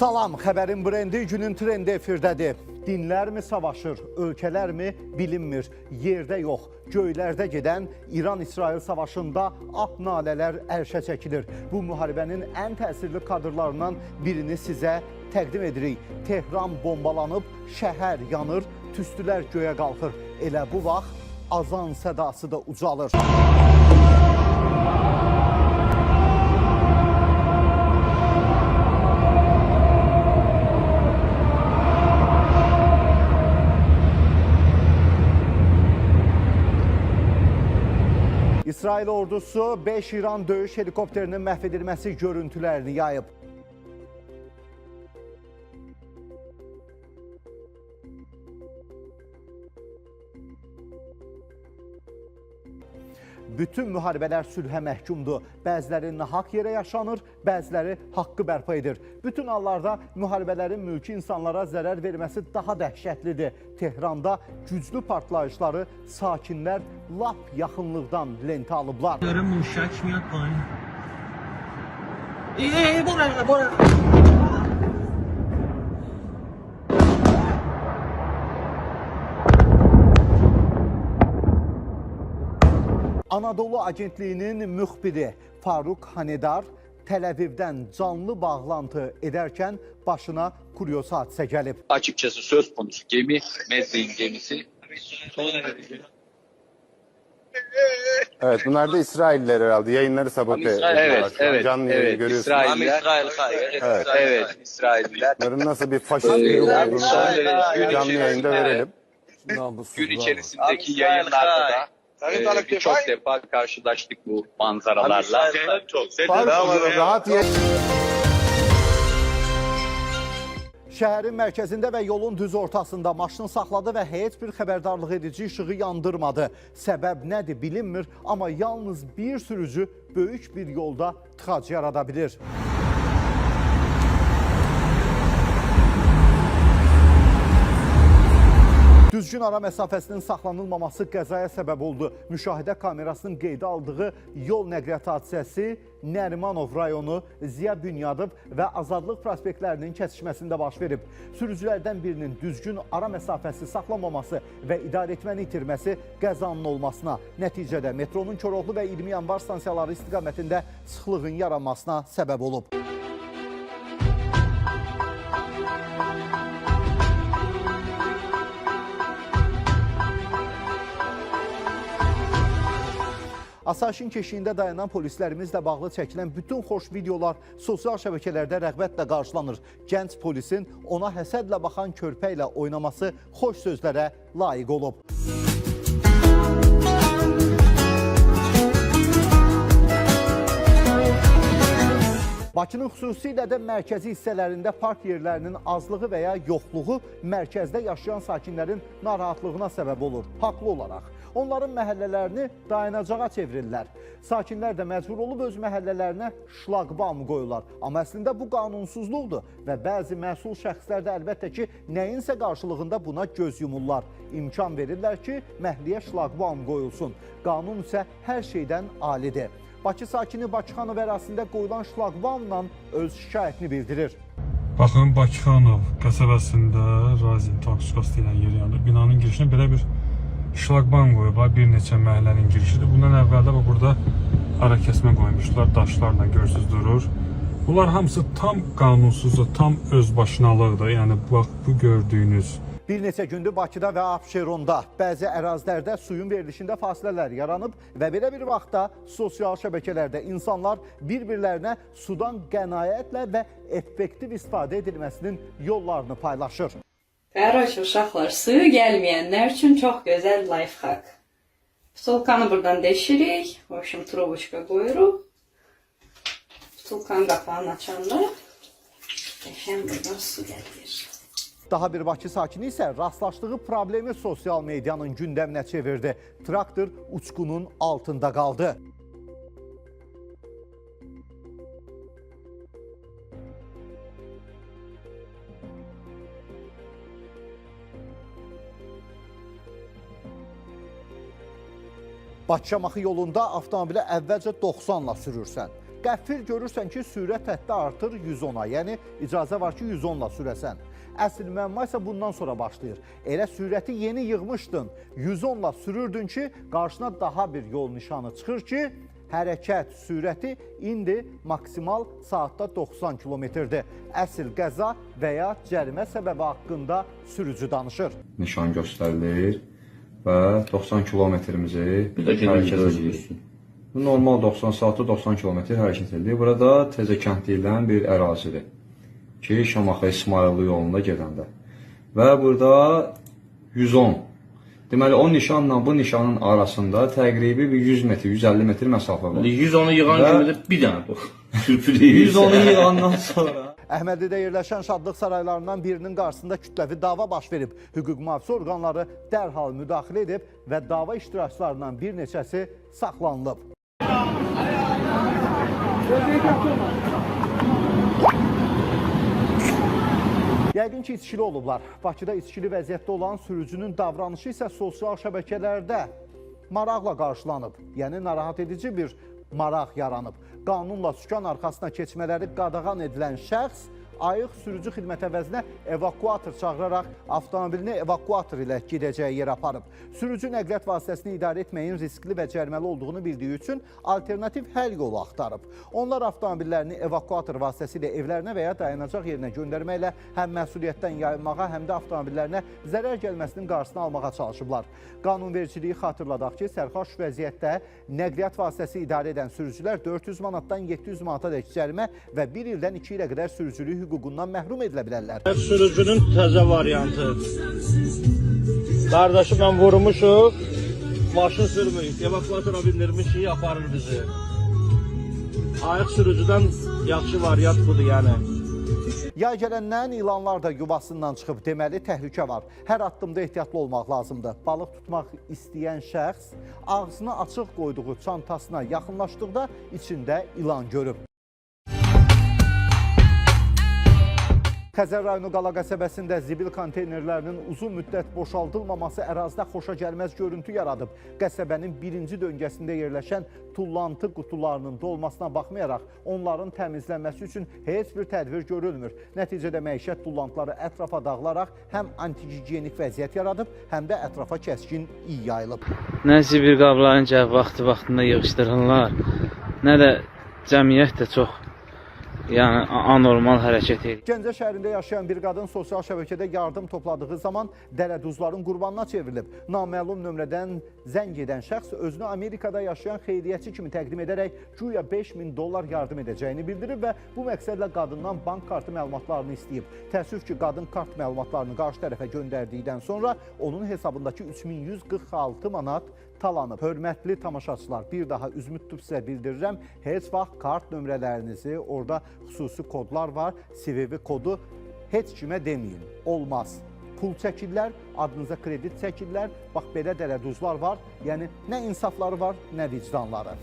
Salam, xəbərin brendi günün trendi efirdədir. Dinlərmi savaşır, ölkələrmi bilinmir. Yerdə yox, göylərdə gedən İran-İsrail savaşında ah nalələr ərşə çəkilir. Bu müharibənin ən təsirli kadrlarından birini sizə təqdim edirik. Tehran bombalanıb, şəhər yanır, tüstülər göyə qalxır. Elə bu vaxt azan sədası da ucalır. İsrail ordusu 5 İran döyüş helikopterinin məhv edilməsi görüntülərini yayıb. Bütün müharibələr sülhə məhkumdur. Bəziləri nahaq yerə yaşanır, bəziləri haqqı bərpa edir. Bütün hallarda müharibələrin mülki insanlara zərər verməsi daha dəhşətlidir. Tehranda güclü partlayışları sakinlər lap yaxınlıqdan lentə alıblar. داره موشک میاد پایین. ای ای ای، برو برو. Anadolu Agentliyinin müxbiri Faruk Hanedar Təl-Əvivdən canlı bağlantı edərkən başına kuryoz hadisə gəlib. Açıkçası söz konusu gemi, Mezrin gemisi son derece Evet, bunlar da İsrailliler herhalde. Yayınları sabote ediyorlar Evet, şu an. evet, Canlı yayını evet, görüyorsunuz. İsrailler, Evet. evet, İsrailliler. Bunların nasıl bir faşist bir ruh olduğunu Son derece gün canlı yayında içerisinde, verelim. gün içerisindeki yayınlarda da birçok defa karşılaştık bu manzaralarla. Faruk, rahat yayın. Şəhərin mərkəzində və yolun düz ortasında maşını saxladı və heç bir xəbərdarlıq edici işığı yandırmadı. Səbəb nədir bilinmir, amma yalnız bir sürücü böyük bir yolda tıxac yarada bilir. Düzgün ara məsafəsinin saxlanılmaması qəzaya səbəb oldu. Müşahidə kamerasının qeydə aldığı yol nəqliyyat hadisəsi Nərimanov rayonu Ziya Bünyadov və Azadlıq prospektlərinin kəsişməsində baş verib. Sürücülərdən birinin düzgün ara məsafəsi saxlamaması və idarəetməni itirməsi qəzanın olmasına, nəticədə metronun Koroğlu və 20 Yanvar stansiyaları istiqamətində sıxlığın yaranmasına səbəb olub. Asayişin keşiyində dayanan polislərimizlə bağlı çəkilən bütün xoş videolar sosial şəbəkələrdə rəğbətlə qarşılanır. Gənc polisin ona həsədlə baxan körpə ilə oynaması xoş sözlərə layiq olub. Bakının xüsusilə də mərkəzi hissələrində park yerlərinin azlığı və ya yoxluğu mərkəzdə yaşayan sakinlərin narahatlığına səbəb olur. Haqlı olaraq. Onların məhəllələrini dayanacağa çevirirlər. Sakinlər də məcbur olub öz məhəllələrinə şlaqbaum qoyurlar. Amma əslində bu qanunsuzluqdur və bəzi məsul şəxslər də əlbəttə ki, nəyinsə qarşılığında buna göz yumurlar. İmkan verirlər ki, məhəlləyə şlaqbaum qoyulsun. Qanun isə hər şeydən alidir. Bakı sakini Bakıxanov ərazisində qoyulan şlaqbaumla öz şikayətini bildirir. Baxın, Bakıxanov qəsəbəsində Razin Taksukas deyilən yer yanında binanın girişinə belə bir şlaqbaum qoyublar. Bir neçə məhəllənin girişidir. Bundan əvvəl də burada ara kəsmə qoymuşdular. Daşlarla görürsüz durur. Bunlar hamısı tam qanunsuzdur, tam özbaşınalıqdır. Yəni bax bu gördüyünüz Bir neçə gündür Bakıda və Abşeronda bəzi ərazilərdə suyun verilişində fasilələr yaranıb və belə bir vaxtda sosial şəbəkələrdə insanlar bir-birlərinə sudan qənaətlə və effektiv istifadə edilməsinin yollarını paylaşır. Qardaş uşaqlar, suyu gəlməyənlər üçün çox gözəl lifehack. Butulkanı buradan deşirik. Hoşum truboçka qoyuruq. Butulkanın qapağını açanda qəşəng buradan su gəlir. Daha bir Bakı sakini isə rastlaşdığı problemi sosial medianın gündəminə çevirdi. Traktor uçqunun altında qaldı. Bakı-Şamaxı yolunda avtomobili əvvəlcə 90-la sürürsən. Qəfil görürsən ki, sürət həddi artır 110-a, yəni icazə var ki, 110-la sürəsən. Əsl müəmma isə bundan sonra başlayır. Elə sürəti yeni yığmışdın, 110-la sürürdün ki, qarşına daha bir yol nişanı çıxır ki, hərəkət sürəti indi maksimal saatda 90 kilometrdir. Əsl qəza və ya cərimə səbəbi haqqında sürücü danışır. Nişan göstərilir və 90 kilometrimizi hərəkət edirik. Bu normal 90 saatda 90 kilometr hərəkət edirik. Burada Təzəkənd deyilən bir ərazidir ki, Şamaxı İsmayıllı yolunda gedəndə. Və burada 110. Deməli o nişanla bu nişanın arasında təqribi bir 100 metr, 150 metr məsafə var. 110-u yığan kimi də bir dənə bu. Sürpriz. 110-u yığandan sonra Əhmədlidə yerləşən Şadlıq saraylarından birinin qarşısında kütləvi dava baş verib. Hüquq mühafizə orqanları dərhal müdaxilə edib və dava iştirakçılarından bir neçəsi saxlanılıb. Yəqin ki, içkili olublar. Bakıda içkili vəziyyətdə olan sürücünün davranışı isə sosial şəbəkələrdə maraqla qarşılanıb. Yəni narahat edici bir maraq yaranıb. Qanunla sükan arxasına keçmələri qadağan edilən şəxs ayıq sürücü xidmət əvəzinə evakuator çağıraraq avtomobilini evakuator ilə gedəcəyi yerə aparıb. Sürücü nəqliyyat vasitəsini idarə etməyin riskli və cəriməli olduğunu bildiyi üçün alternativ həll yolu axtarıb. Onlar avtomobillərini evakuator vasitəsilə evlərinə və ya dayanacaq yerinə göndərməklə həm məsuliyyətdən yayınmağa, həm də avtomobillərinə zərər gəlməsinin qarşısını almağa çalışıblar. Qanunvericiliyi xatırladaq ki, sərxoş vəziyyətdə nəqliyyat vasitəsi idarə edən sürücülər 400 manatdan 700 manata dək cərimə və 1 ildən 2 ilə qədər sürücülük hüququndan məhrum edilə bilərlər. Sürücünün təzə variantı. Qardaşı mən vurmuşuq, maşın sürmürük, evakuatora bindirmişik, aparır bizi. Ayıq sürücüdən yaxşı variant budur yəni. Yay gələndən ilanlar da yuvasından çıxıb, deməli təhlükə var. Hər addımda ehtiyatlı olmaq lazımdır. Balıq tutmaq istəyən şəxs ağzını açıq qoyduğu çantasına yaxınlaşdıqda içində ilan görüb. Xəzər rayonu Qala qəsəbəsində zibil konteynerlərinin uzun müddət boşaldılmaması ərazidə xoşagəlməz görüntü yaradıb. Qəsəbənin birinci döngəsində yerləşən tullantı qutularının dolmasına baxmayaraq onların təmizlənməsi üçün heç bir tədbir görülmür. Nəticədə məişət tullantıları ətrafa dağılaraq həm antigigiyenik vəziyyət yaradıb, həm də ətrafa kəskin iy yayılıb. Nə zibil qablarını gəlib vaxtı-vaxtında yığışdırırlar, nə də cəmiyyət də çox yəni anormal hərəkət edir. Gəncə şəhərində yaşayan bir qadın sosial şəbəkədə yardım topladığı zaman dələduzların qurbanına çevrilib. Naməlum nömrədən zəng edən şəxs özünü Amerikada yaşayan xeyriyyəçi kimi təqdim edərək güya 5000 dollar yardım edəcəyini bildirib və bu məqsədlə qadından bank kartı məlumatlarını istəyib. Təəssüf ki, qadın kart məlumatlarını qarşı tərəfə göndərdikdən sonra onun hesabındakı 3146 manat talanıb. Hörmətli tamaşaçılar, bir daha üzümü tutub sizə bildirirəm, heç vaxt kart nömrələrinizi, orada xüsusi kodlar var, CVV kodu heç kimə deməyin. Olmaz. Pul çəkirlər, adınıza kredit çəkirlər. Bax belə dələduzlar var. Yəni nə insafları var, nə vicdanları.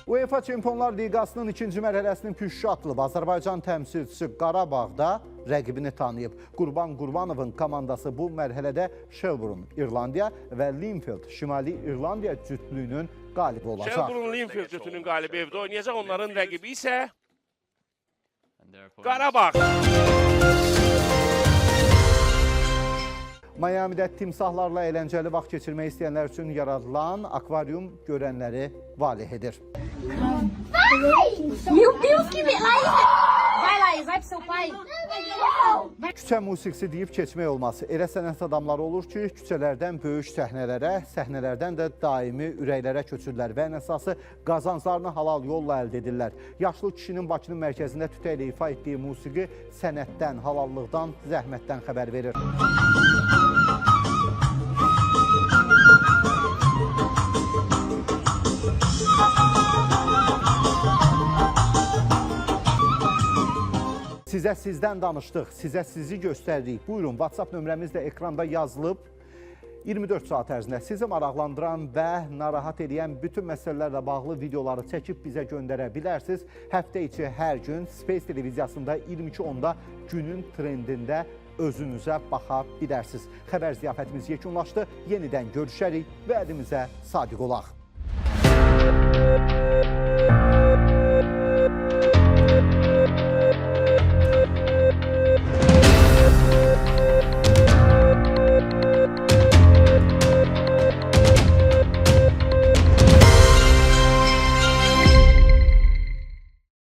UEFA Çempionlar Liqasının ikinci mərhələsinin püşkü atılıb. Azərbaycan təmsilçisi Qarabağda rəqibini tanıyıb. Qurban Qurbanovun komandası bu mərhələdə Shelbourne İrlandiya və Linfield Şimali İrlandiya cütlüyünün qalibi olacaq. Shelbourne Linfield cütünün qalibi evdə oynayacaq. Onların rəqibi isə Qarabağ. Miami'də timsahlarla əyləncəli vaxt keçirmək istəyənlər üçün yaradılan akvarium görənləri valeh edir. Meu Deus, que Laís! Vai, Laís, vai pro seu pai. Küçə musiqisi deyib keçmək olmaz. Elə sənət adamları olur ki, küçələrdən böyük səhnələrə, səhnələrdən də daimi ürəklərə köçürlər və ən əsası qazanclarını halal yolla əldə edirlər. Yaşlı kişinin Bakının mərkəzində tütəklə ifa etdiyi musiqi sənətdən, halallıqdan, zəhmətdən xəbər verir. Sizə sizdən danışdıq, sizə sizi göstərdik. Buyurun, WhatsApp nömrəmiz də ekranda yazılıb. 24 saat ərzində sizi maraqlandıran və narahat eləyən bütün məsələlərlə bağlı videoları çəkib bizə göndərə bilərsiniz. Həftə içi hər gün Space televiziyasında 22:10-da günün trendində özünüzə baxa bilərsiniz. Xəbər ziyafətimiz yekunlaşdı. Yenidən görüşərik. Vədimizə sadiq olaq. Thank you.